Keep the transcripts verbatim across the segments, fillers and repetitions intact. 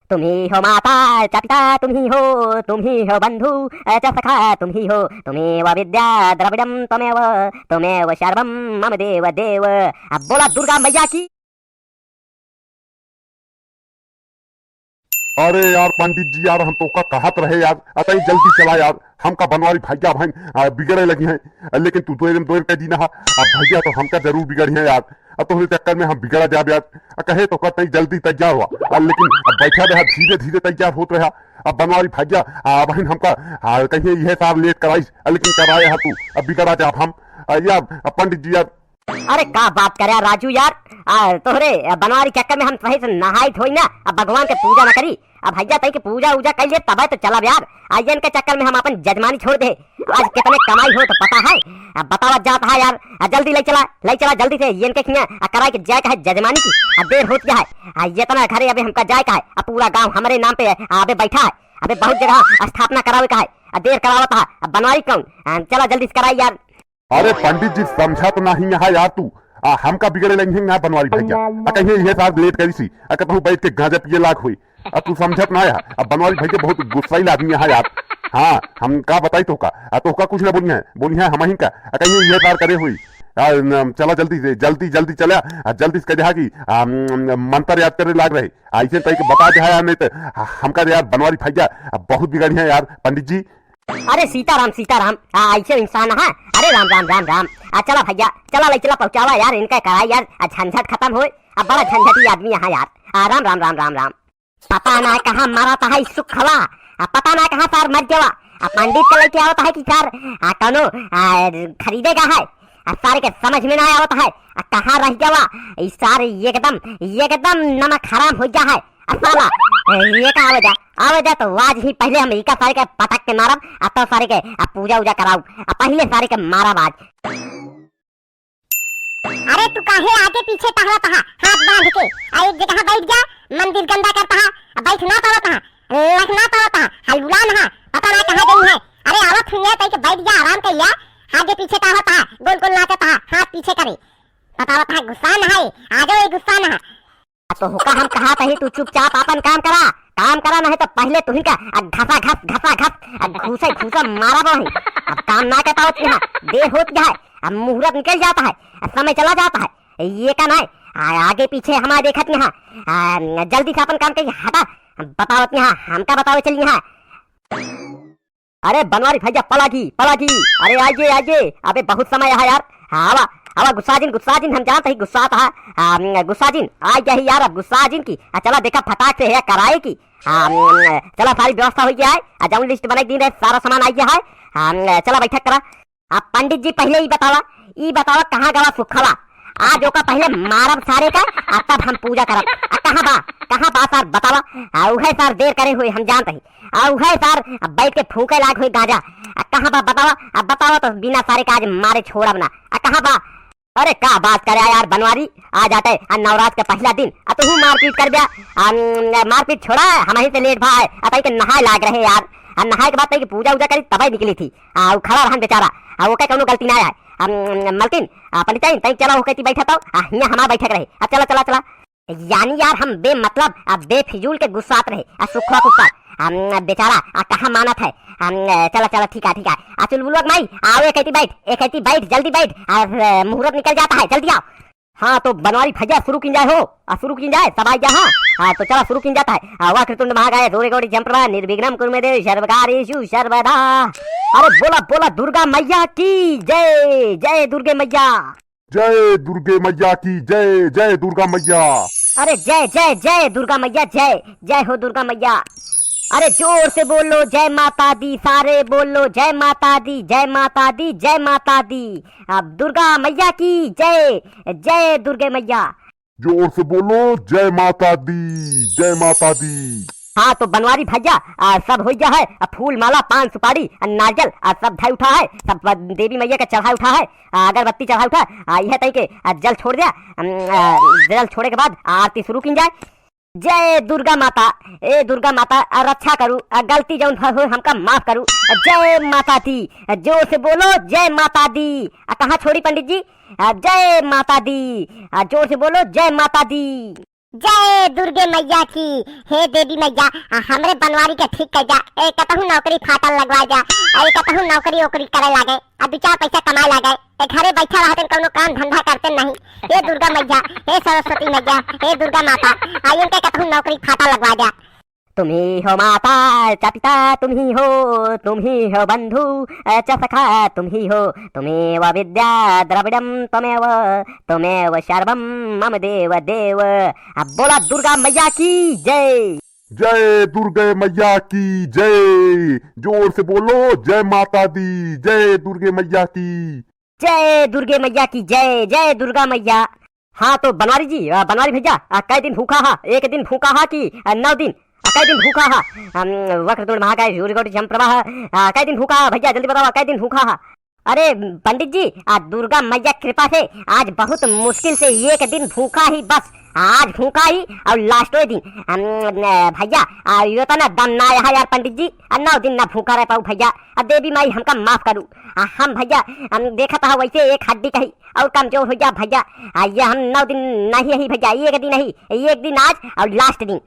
तुम ही हो माता च पिता, तुम ही हो, तुम ही हो बंधु च सखा, तुम ही हो, त्वमेव विद्या द्रविड़म त्वमेव, त्वमेव सर्वम मम देव देव। अब बोला दुर्गा मैया की। अरे यार पंडित जी यार, हम तोहका कहत रहे यार, अतई जल्दी चला यार, हमका बनवारी भैया बहन, आ, बिगड़े लगी हैं, लेकिन तू दोइरम दोइर कह दीना हा, अब भैया तो हमका जरूर बिगड़ी हैं यार, अब तोहरे चक्कर में हम बिगड़ा जाब यार, आ, कहे तो कतई जल्दी तैयार हुआ, आ, लेकिन अब बैठा रहा, धीरे धीरे तैयार होत रहा, अब बनवारी भैया, आ, बहन हमका, आ, कहिए यह सार लेट कराई, आ, लेकिन कराए हा तू, अब बिगड़ा जाब हम, आ, यार, अब पंडित जी यार, अरे का बात करे यार राजू यार, आ, तोहरे, आ, बनवारी चक्कर में हम सही से नहाई धोई ना, अब भगवान के पूजा ना करी, अब भैया तई के पूजा उजा कर लिए तबे तो चलब यार। आ इनके चक्कर में हम अपन जजमानी छोड़ दे। आज कितने कमाई हो तो पता है? अब बतावा जात है यार, आ, जल्दी ले चला, ले चला जल्दी से इनके खिया, आ, कराई के जाए का है जजमानी की, आ, देर होत गया है। आ, ये इतना घरे अबे हमका जाए का है, आ, पूरा गांव हमरे नाम पे, आ, अबे बैठा है, अबे बहुत जगह स्थापना करावे का है, आ, देर करावत है, अब बनवारी कौन? आ, चला जल्दी से कराई यार। अरे पंडित जी, समझत नाही यहाँ यार तू। आ, हमका बिगड़े लगी हैं यहाँ बनवारी भैया। आ, कहिए यह सार लेट करी सी। आ, कहूँ बैठ के गांजा पिए लाग हुई। आ, तू समझत ना है। अब बनवारी भैया बहुत गुस्सैल आदमी यहाँ यार। हाँ, हम का बताई तोहका। आ, तोहका कुछ ना बोली है, बोली है हम ही का। आ, कहिए यह सार करे हुई। आ, न, चला जल्दी से, जल्दी, जल्दी चला। आ, जल्दी से कह दे कि, आ, म, म, मंत्र याद करे लाग रहे। ऐसे तई के बता दे यार, नहीं तो, आ, हमका यार बनवारी भैया, आ, बहुत बिगड़ी है यार पंडित जी। अरे सीताराम, सीताराम, आ, ऐसे इंसान है? अरे राम, राम, राम, राम। आ, चला भैया, चला, ले चला, पहुँचावा यार, इनका कराई यार, आ, झंझट खत्म होए। आ, बड़ा झंझटी आदमी यहाँ यार। आ, राम, राम, राम, राम, राम। पता ना कहाँ मरत है सुखवा, आ, पता ना कहाँ सार मर गवा। आ, पंडित के लेके आवत है कि सार, आ, कौनो, आ, खरीदेगा है। आ, सार के समझ में ना आवत है, आ, कहाँ रह गवा। ई सार एकदम, एकदम नमक हराम हो गया है। आ साला, ए, ये का आवे जा, आवे जा तो आज ही पहले हम इका सारे के पटक के मारब, आ तो सारे के, आ, पूजा उजा कराऊ, आ पहले सारे के मारब आज। अरे तू काहे आगे पीछे टहरत हा, हाथ बांध के? आ एक जगह बैठ जा, मंदिर गंदा करत हा, आ बैठ ना पावत हा, लख ना पावत हा, हलुलान हा, पता ना कहाँ गई है। अरे आवत हुई है, तई के बैठ जा, आराम कर लिया, आगे पीछे टहरत हा, गोल गोल नाचत हा, हाथ पीछे करे, बतावत हा गुस्सा न है, आ जाओ ये गुस्सा न है। आ तोहका हम कहत ही, तू चुपचाप आपन काम करा, काम करा, नहीं तो पहले तुही का, आ, घसा घस, घसा घस, आ, घूसे घूसे मारब ही। अब काम ना कर पावत यहाँ, देर होत जाए, अब मुहूर्त निकल जात है, आ, समय चला जात है, ये का नहीं, आ, आगे पीछे हमारे देखत यहाँ, आ, जल्दी से आपन काम करिए, हटा, बतावत यहाँ, हमका बतावे चल यहाँ। अरे बनवारी भैया, पलागी, पलागी, अरे आइए, आइए, अबे बहुत समय है यार। हाँ, आवा, आवा गुस्सा जिन, गुस्सा जिन, हम जानत ही गुस्सा आता है। हाँ, गुस्सा जिन, आ गया ही यार, अब गुस्सा जिन की। आ, चला देखा फटाक से है कराए की। हाँ, चला सारी व्यवस्था हो गया है। आ, जौन लिस्ट बनाई दिन रहे, सारा सामान आ गया है। हाँ, चला बैठक करा। अब पंडित जी पहले ही बतावा, ई बतावा कहाँ गवा सुखवा? आज ओका पहले मारब सारे का, आ तब हम पूजा करब। आ कहाँ बा, कहाँ बा सार बतावा? आ उहे सार देर करे हुए हम जानत ही। आ उहे सार अब बैठ के फूंके लाग हुए गांजा। आ कहाँ बा बतावा? अब बतावा तो बिना सारे का आज मारे छोड़ब ना। आ कहाँ बा? अरे का बात करे यार बनवारी, आ जाते आ नवरात का पहला दिन, आ तू मारपीट कर दिया। आ, न, मारपीट छोड़ा, हम ही से लेट भा है, आ तई के नहाए लाग रहे यार। आ नहाए के बाद तई के पूजा उजा करी तबे निकली थी। आ उ खड़ा रहन बेचारा, आ ओके कौनो गलती ना है। आ, न, मलकिन, आ पंडिताइन, तई चला ओके ती बैठा तो, आ हियाँ हमार बैठक रहे। आ चला, चला, चला। यानी यार हम बेमतलब, आ बेफिजूल के गुस्सात रहे, आ सुखवा कुत्ता, आ, न, बेचारा, आ कहाँ मानत है। आ, न, चला, चला, ठीक है, ठीक है। आ चुलबुलवा के माई, आओ एक ऐती बैठ, एक ऐती बैठ, जल्दी बैठ, आ, न, मुहूर्त निकल जाता है, जल्दी आओ। हाँ, तो बनवारी भैया शुरू कीन जाए हो, आ, शुरू कीन जाए, सब आ गया, हाँ। हाँ, तो चला शुरू कीन जाता है। आ, वक्रतुंड महाकाय सूर्यकोटि समप्रभा निर्विघ्नं कुरु मे देव सर्वकार्येषु सर्वदा। अरे बोला, बोला दुर्गा मैया की जय, जय दुर्गे मैया। जय दुर्गे मैया की जय, जय दुर्गा मैया। अरे जय, जय, जय दुर्गा मैया, जय, जय हो दुर्गा मैया। अरे जोर से बोलो जय माता दी, सारे बोलो जय माता दी, जय माता दी, जय माता दी। अब दुर्गा मैया की जय, जय दुर्गे मैया। जोर से बोलो जय माता दी, जय माता दी। हाँ, तो बनवारी भैया, आ, सब हो गया है, आ, फूल माला, पान सुपारी, आ, नारियल, आ, सब धै उठा है, सब, आ, देवी मैया के चढ़ा उठा है, आ, अगरबत्ती चढ़ा उठा, आ, यह तई के, आ, जल छोड़ दिया, अम, आ, जल छोड़े के बाद आरती शुरू की जाए। जय दुर्गा माता, ए दुर्गा माता, आ, रक्षा करू, आ, गलती जौन भ-, हो हमका माफ करू, आ, जय माता दी, आ, जोर से बोलो जय माता दी। आ, कहाँ छोड़ी पंडित जी? आ, जय माता दी, आ, जोर से बोलो जय माता दी। जय दुर्गे मैया की। हे देवी मैया, आ, हमरे बनवारी के ठीक कर जा, ए कतहूँ नौकरी फाटल लगवा जा, ए कतहूँ नौकरी ओकरी करे लागे, आ दू चार पैसा कमाए लागे, ए घरे बैठा रहते कौनो काम धंधा करते नहीं। हे दुर्गा मैया, हे सरस्वती मैया, हे दुर्गा माता, आ इनके कतहूँ नौकरी फाटल लगवा जा। तुम ही हो माता च पिता, तुम ही हो, तुम ही हो बंधु च सखा, तुम ही हो, त्वमेव विद्या द्रविणम त्वमेव, त्वमेव सर्वम मम देव देव। अब बोला दुर्गा मैया की जय। जय दुर्गे मैया की जय। जोर से बोलो, जय माता दी, जय दुर्गे मैया की। जय दुर्गे मैया की जय, जय दुर्गा मैया। हाँ तो बनवारी जी, आ, बनवारी भैया, आ, कै दिन भूखा हा? एक दिन भूखा हा कि, आ, नौ दिन? आ, कै दिन भूखा हा? हम, वक्रतुंड महाकाय सूर्यकोटि स्वयंप्रभा, आ, कै दिन भूखा हा भैया? जल्दी बताओ, कै दिन भूखा हा? अरे पंडित जी, आ, दुर्गा मैया कृपा से आज बहुत मुश्किल से एक दिन भूखा ही बस। आज भूखा ही और लास्टो दिन। हम, न, भैया, आ, यो तो ना दम ना यहाँ यार पंडित जी, आ, नौ दिन ना भूखा रह पाऊ भैया। आ, देवी माई हमका माफ करू। आ, हम भैया, हम देखत हा वैसे एक हड्डी कही और कमजोर हो जा भैया। आ, ये हम नौ दिन नहीं रही भैया, एक दिन नहीं, एक दिन आज और लास्ट दिन।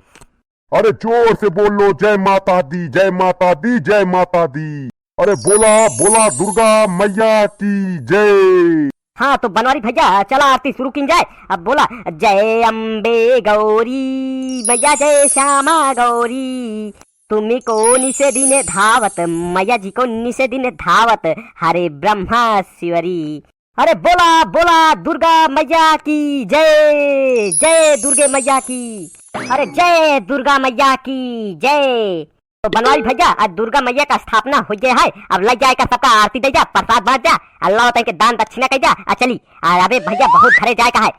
अरे जोर से बोलो, जय माता दी, जय माता दी, जय माता दी। अरे बोला, बोला दुर्गा मैया की जय। हाँ तो बनवारी भैया, चला आरती शुरू कीन जाए। अब बोला, जय अम्बे गौरी मैया, जय श्यामा गौरी, तुमी को निसे दिन धावत, मैया जी को निसे दिन धावत, हरे ब्रह्मा शिवरी। अरे बोला, बोला दुर्गा मैया की जय, जय दुर्गे मैया की। अरे जय दुर्गा मैया की जय। तो बनवारी भैया, आज दुर्गा मैया का स्थापना हो गया है, अब लग जाए का सबका आरती दे जा, प्रसाद बांट जा, अल्लाह तन के दान दक्षिणा कर जा, आ चली। आ, अबे भैया बहुत घरे जाए का है।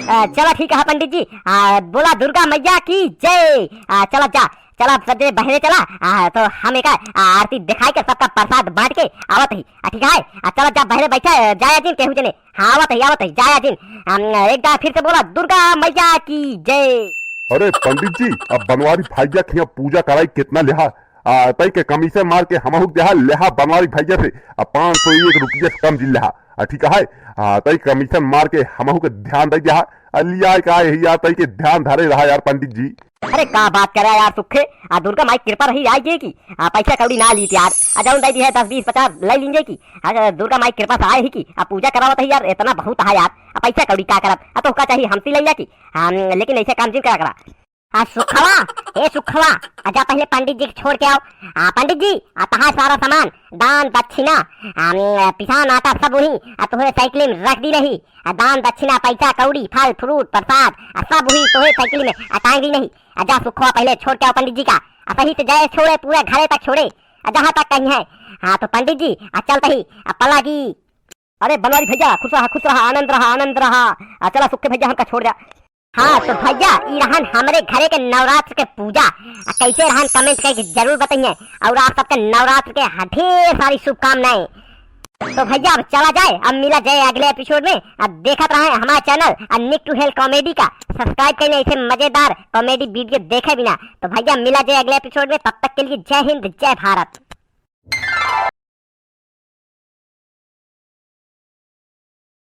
आ, चला ठीक है पंडित जी, आ, बोला दुर्गा मैया की जय। आ, चला जा, चला सब जने बहरे चला, आ, तो हम एक, आ, आरती दिखाई के सबका प्रसाद बांट के आवत ही, आ, ठीक है। आ, चला जा बहरे बैठा, जाया जिन केहू जने। हाँ, आवत ही, आवत ही, जाया जिन। हम, एक बार फिर से बोला दुर्गा मैया की जय। अरे पंडित जी, अब बनवारी भैया खिया पूजा कराई कितना लेहा, आ, तई के कमीशन मार के हमहू के देहा लेहा बनवारी भैया से, आ, पाँच सौ एक रुपया से कम जिन लेहा, आ, ठीक है। आ, तई कमीशन मार के हमहू के ध्यान दे देहा, आ, लिया का है यार, तई के ध्यान धरे रहा यार पंडित जी। अरे का बात करे यार सुखे, आ, दुर्गा माई कृपा रही आई गई की, आ, पैसा कौड़ी ना लीत यार, आ, जौन दे दी है दस बीस पचास ले लीन जाए की, आ, दुर्गा माई कृपा से आए ही की, आ, पूजा करावत है यार, इतना बहुत है यार, आ, पैसा कौड़ी का करब, आ, तो का चाहिए हमसे ले लिया की, हम, लेकिन ऐसे काम जिन करा करा। आ सुखवा, ए सुखवा, आ जा पहिले पंडित जी के छोड़ के आओ। आ पंडित जी, आ तहार सारा सामान, दान दक्षिणा, आ, म, पिसान आटा सब वही, आ तोहरे साइकिल में रख दी रही। आ दान दक्षिणा, पैसा कौड़ी, फल फ्रूट, प्रसाद, आ सब वही तोहरे साइकिल में, आ टांग दी नहीं। आ जा सुखवा पहिले छोड़ के आओ पंडित जी का। आ सही से जाए छोड़े, पूरे घरे तक छोड़े। आ जहाँ तक कहीं है। हाँ तो पंडित जी, आ चलते ही, आ पलागी। अरे बनवारी भैया, खुश रहा, खुश रहा, आनंद रहा, आनंद रहा। आ, चला सुखे भैया, हमका छोड़ द्या। हाँ, तो भैया, ई रहन हमरे घरे के नवरात्र के पूजा। आ, कैसे रहन, comment करके जरूर बताइए। और आप सबके नवरात्र के ह-, ढेर सारी शुभकामनाएं। तो भैया, अब चला जाए, अब मिला जाए अगले episode में। अब देखत रहे हमारा channel, आ, Nick to Hell Comedy का। Subscribe करें ऐसे मजेदार comedy video देखे बिना। तो भैया, मिला जाए अगले episode में, तब तक के लिए जय हिंद, जय भारत।